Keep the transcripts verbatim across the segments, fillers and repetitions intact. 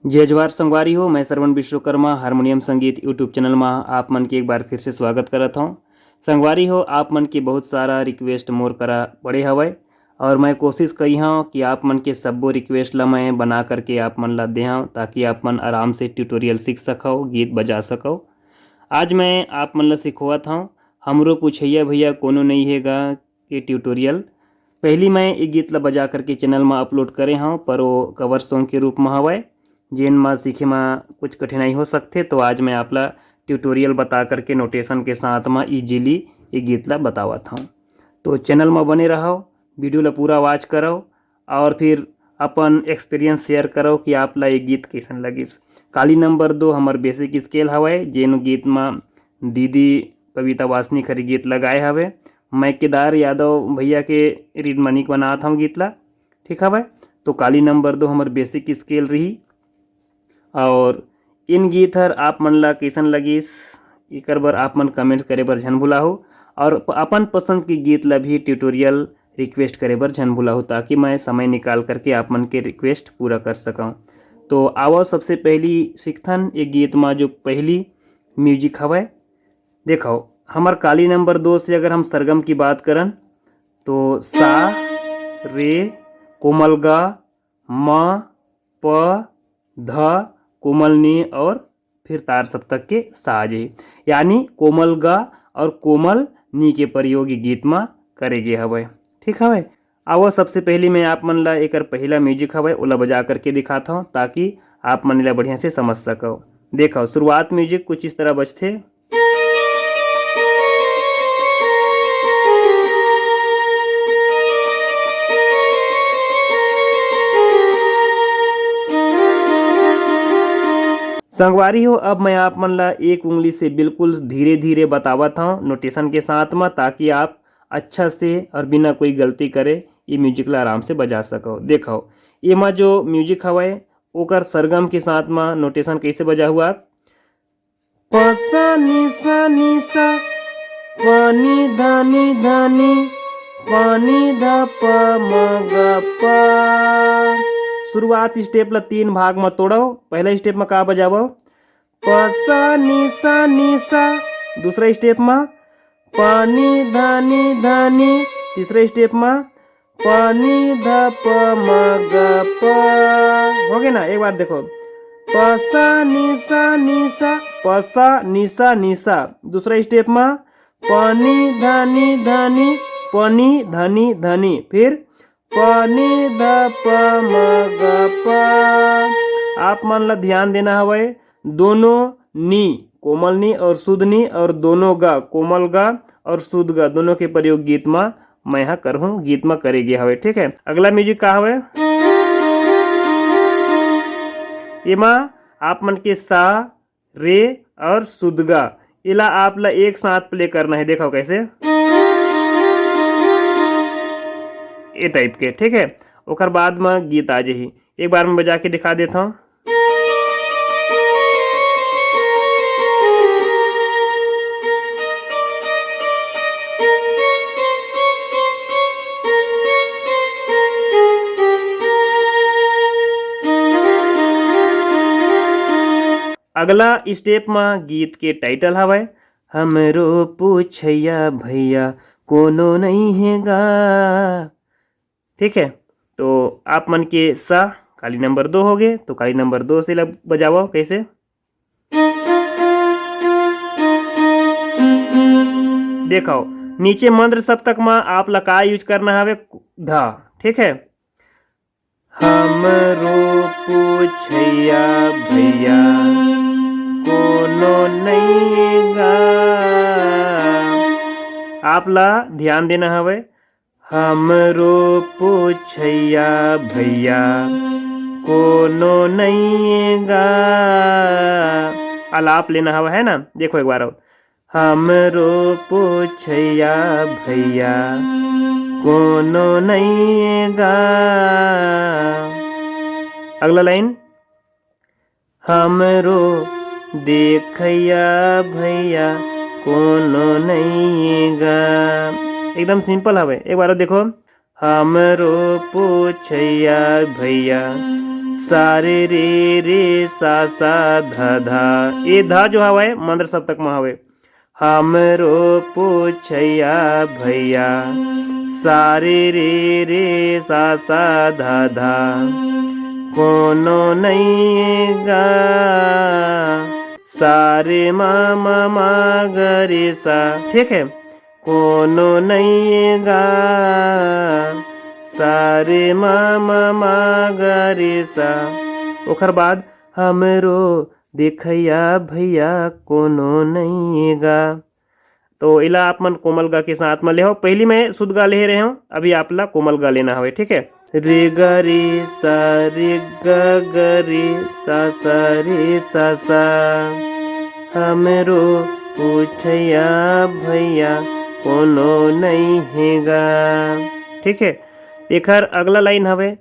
जय जोहार संगवारी हो, मैं श्रवण विश्वकर्मा हारमोनियम संगीत YouTube चैनल मा आप मन के एक बार फिर से स्वागत करत हौं। संगवारी हो, आप मन के बहुत सारा रिक्वेस्ट मोर करा पड़े हवय और मैं कोशिश करी हौं कि आप मन के सब्बो रिक्वेस्ट ला मैं बना करके आप मन ला देहौं, ताकि आप मन आराम से ट्यूटोरियल सीख सकव, गीत बजा सकव। आज मैं आप मन ला सिखोवत हौं हमरो पुछैया भैया कोनो नइ हे गा के ट्यूटोरियल। पहली मैं ये गीत ला बजा करके चैनल मा अपलोड करे हौं, पर वो कवर सॉन्ग के रूप मा हवय, जेन मा सीखे मा कुछ कठिनाई हो सकथे। तो आज मैं आप ला ट्यूटोरियल बता करके नोटेशन के साथ मा इजीली ये गीत ला बतावत हौं। तो चैनल मा बने रहव, वीडियो ला पूरा वॉच करव और फिर अपन एक्सपीरियंस शेयर करव कि आप ला ये गीत कैसन लगिस। काली नंबर दो हमर बेसिक स्केल हवय, जेन गीत मा दीदी कविता वासनिक हर गीत ला गाए हवे। मैं केदार यादव भैया के रीड मनिक बनात हौं गीत ला, ठीक हवय। तो काली नंबर दो हमर बेसिक स्केल रही और इन गीत हर आप मन ला कैसन लगिस, एकर बर आप मन कमेंट करे बर झन भुलाहू और प-, अपन पसंद के गीत ला भी ट्यूटोरियल रिक्वेस्ट करे बर झन भुलाहू, ताकि मैं समय निकाल करके आप मन के रिक्वेस्ट पूरा कर सकौं। तो आवव सबसे पहली सीखथन ये गीत मा जो पहली म्यूजिक हवय। देखव, हमर काली नंबर दो से अगर हम सरगम की बात करन तो सा, रे, कोमल गा, म, प, ध, कोमल नी और फिर तार सप्तक के सा आ जाही। यानी कोमल गा और कोमल नी के प्रयोग ये गीत मा करे गे हवय। ठीक हवय, आवव सबसे पहली मैं आप मन ला एकर पहला म्यूजिक हवय ओला बजा करके दिखात हौं, ताकि आप मन एला बढ़िया से समझ सकव। देखव, शुरुआत म्यूजिक कुछ इस तरह बजथे। संगवारी हो, अब मैं आप मन ला एक उंगली से बिल्कुल धीरे धीरे बतावत हौं नोटेशन के साथ मा, ताकि आप अच्छा से और बिना कोई गलती करे ये म्यूजिक ला आराम से बजा सकव। देखव, एमा जो म्यूजिक हवय ओकर सरगम के साथ मा नोटेशन कैसे बजाहू आप। प सा नी सा नी सा, प नी ध नी ध नी, प नी ध प म ग प। शुरुआत स्टेप ला तीन भाग म तोड़व। पहला स्टेप म का बजावव? प सा नी सा नी सा। दूसरा स्टेप म प नी ध नी ध नी। तीसरा स्टेप म प नी ध प म ग प। हो गे ना? एक बार देखो, प सा नी सा नी सा, प सा नी सा नी सा। दूसरा स्टेप म प नी ध नी ध नी, प नी ध नी ध नी, फिर प नी ध प म ग प। आप मन ला ध्यान देना हवय, दोनों नी, कोमल नी और शुद्ध नी, और दोनों ग, कोमल ग और शुद्ध ग, दोनों के प्रयोग गीत म मैं ह करहूं, गीत म करे गे हवे। ठीक है, अगला म्यूजिक का हवे? एमा आप मन के सा, रे और शुद्ध ग, एला आप ला एक साथ प्ले करना है। देखो कैसे, ए टाइप के, ठीक है। ओकर बाद म गीत आ जाही। एक बार मैं बजा के दिखा देता हूँ। अगला स्टेप म गीत के टाइटल हवय, हमरो पूछैया भैया कोनो नइ हे गा। ठीक है, तो आप मन के सा काली नंबर दो हो गए, तो काली नंबर दो से लग बजाओ। कैसे? देखो, नीचे मंद्र सप्तक म आप ला का यूज करना हवे? धा। ठीक है, हमरो पूछैया भैया कोनो नइ गा। आप ला ध्यान देना हवे, हमरो पूछैया भैया कोनो नइ गा। आलाप लेना हवे, है ना? देखो एक बार और, हमरो पूछैया भैया कोनो नइ गा। अगला लाइन, हमरो देखैया भैया कोनो नइ गा। एकदम सिंपल हवे। एक बार देखो, हमरो पूछैया भैया, सा रे रे रे सा सा ध धा। ये धा जो हवय मंद्र सप्तक म हवय। हमरो पूछैया भैया, सा रे रे रे सा सा ध धा। कोनो नइये गा, सा रे मा मा मा ग रे सा। ठीक है, कोनो नइये गा, सा रे मा मा मा ग रे सा। ओकर बाद हमरो देखैया भैया कोनो नइये गा। तो एला आप मन कोमल ग के साथ म लेहो। पहली मैं शुद्ध ग लेहे रहे हूँ, अभी आप ला कोमल ग लेना हवे, ठीक है। रे ग रे सा, रे ग ग रे सा सा रे सा सा। हमरो पूछैया भैया कोनो नइये गा। ठीक है, एखर अगला लाइन हवे,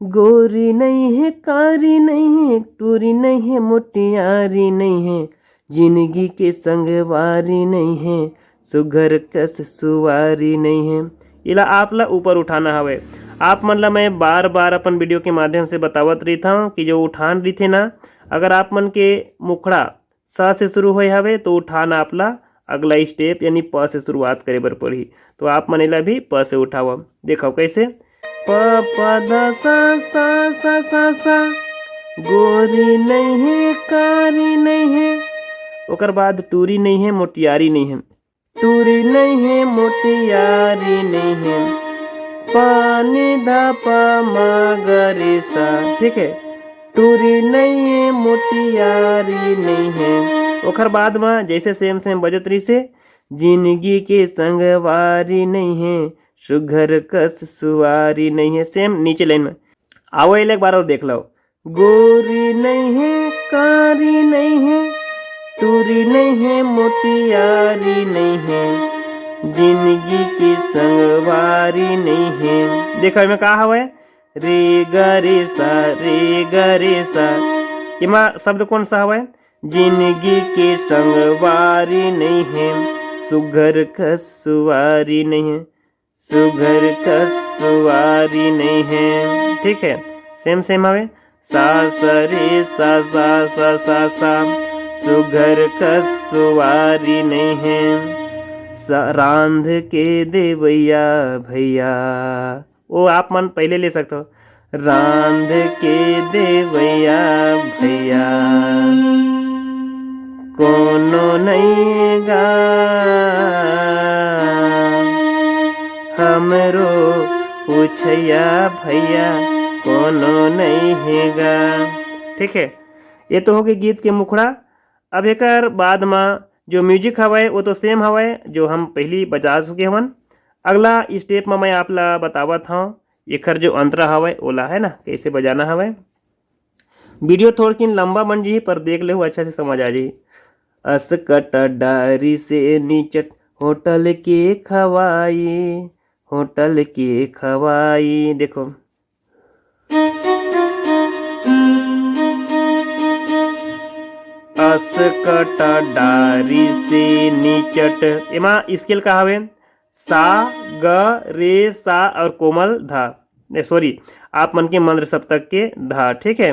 गोरी नइये, कारी नइये, टूरी नइये, मोटियारी नइये, जिनगी के संगवारी नइये, सुघर कस सुवारी नइये। एला आप ला ऊपर उठाना हवे। आप मन ला मैं बार बार अपन वीडियो के माध्यम से बतावत रहिथंव कि जो उठान रहिथे ना, अगर आप मन के मुखड़ा स से शुरू होए हवे तो उठान आप ला अगला स्टेप यानी प से शुरुआत करे बर पड़ही। तो आप मन एला भी प से उठाव। देखव कैसे, प प ध स स स स स। गोरी नइये, कारी नइये, ओकर बाद टूरी नइये, मोटियारी नइये। टूरी नइये, मोटियारी नइये, पानी धा पा मा ग रे सा। ठीक है, टूरी नइये, मोटियारी नइये। ओकर बाद म जैसे सेम सेम बजत रहिसे, जिनगी के संगवारी नइये, सुघर कस सुवारी नइये। सेम नीचे लाइन में। आवो, एला एक बार और देख लो। गोरी नइये, कारी नइये, टूरी नइये, मोटियारी नइये, जिनगी के संगवारी नइये। देखो, एमे का हवय? रे ग रे सा, रे ग रे सा। एमा शब्द कौन सा हवय? जिनगी के संगवारी नइये, सुघर कस सुवारी नइये, सुघर कस सुवारी नइये। ठीक है, सेम सेम हवे। सा स रे सा सा सा सा सा, सुघर कस सुवारी नइये। स-, रांध के देवैया भैया, वो आप मन पहले ले सकते हो। रांध के देवैया भैया, कोनो नइये गा, हमरो पूछैया भैया, कोनो नइये गा। ठीक है, ये तो हो गए गीत के मुखड़ा। अब एकर बाद म जो म्यूजिक हवय वो तो सेम हवय, जो हम पहली बजा चुके हवन। अगला स्टेप म मैं आप ला बतावत हव एकर जो अंतरा हवय ओला, है ना, कैसे बजाना हवय। वीडियो थोड़किन लंबा बन जी, पर देख लेहू, अच्छा से समझ आ जी। अस कटा डारी से निचट होटल के खवाई, होटल के खवाई। देखो, अस कटा डारी से निचट, एमा स्केल का हवे? सा, ग, रे, सा और कोमल धा, ए, सॉरी, आप मन के मंद्र सप्तक के धा, ठीक है।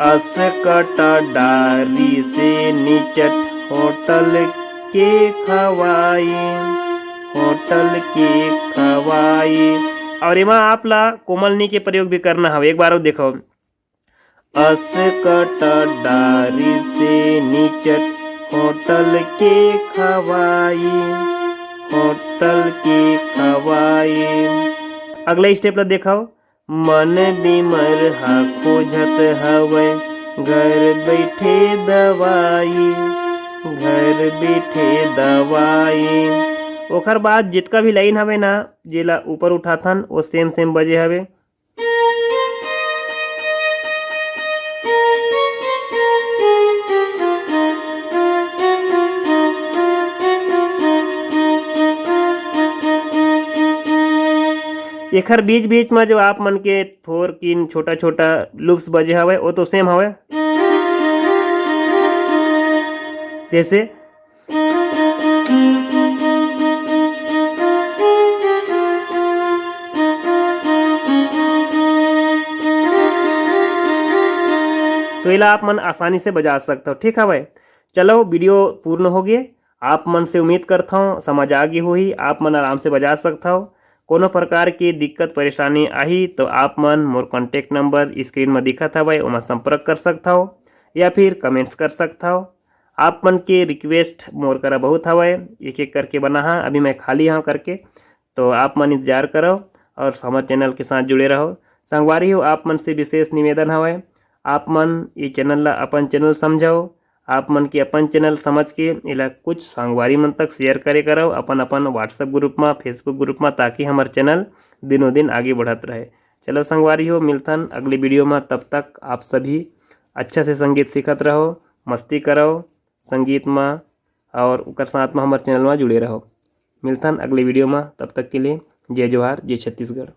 अस कटा डारी से निचट होटल के खवाई, होटल के खवाई। और एमा आप ला कोमल नी के प्रयोग भी करना हवे। एक बार और देखो, अस कटा डारी से निचट होटल के खवाई, होटल के खवाई। अगला स्टेप ला देखो, मन बिमर हा खोजत हवय घर बैठे दवाई, घर बैठे दवाई। ओकर बाद जितका भी लाइन हवे ना, जेला ऊपर उठाथन, वो सेम सेम बजे हवे। एखर बीच बीच में जो आप मन के थोर किन छोटा छोटा लूप्स बजे हवय, वो तो सेम हवय। जैसे तो एला आप मन आसानी से बजा सकथव। ठीक हवय, चलो, वीडियो पूर्ण हो गए। आप मन से उम्मीद करथव समझ आ गे होही, आप मन आराम से बजा सकथव। कोनो प्रकार के दिक्कत परेशानी आही तो आप मन मोर कॉन्टैक्ट नंबर स्क्रीन म दिखत हवय, ओमा संपर्क कर सकथव या फिर कमेंट्स कर सकथव। आप मन के रिक्वेस्ट मोर करा बहुत हवय, एक एक करके बनाहा, अभी मैं खाली हव करके, तो आप मन इंतजार करव और हमर चैनल के साथ जुड़े रहो। संगवारी हो, आप मन से विशेष निवेदन हवय, आप मन ये चैनल ला अपन चैनल समझव, आप मन के अपन चैनल समझ के एला कुछ संगवारी मन तक शेयर करे करव अपन अपन WhatsApp ग्रुप म, Facebook ग्रुप म, ताकि हमर चैनल दिनों दिन आगे बढ़त रहे। चलो संगवारी हो, मिलथन अगले वीडियो म, तब तक आप सभी अच्छा से संगीत सीखत रहो, मस्ती करव संगीत म और ओकर साथ म हमर चैनल म जुड़े रहो। मिलथन अगले वीडियो म, तब तक के लिए जय जोहार, जय छत्तीसगढ़।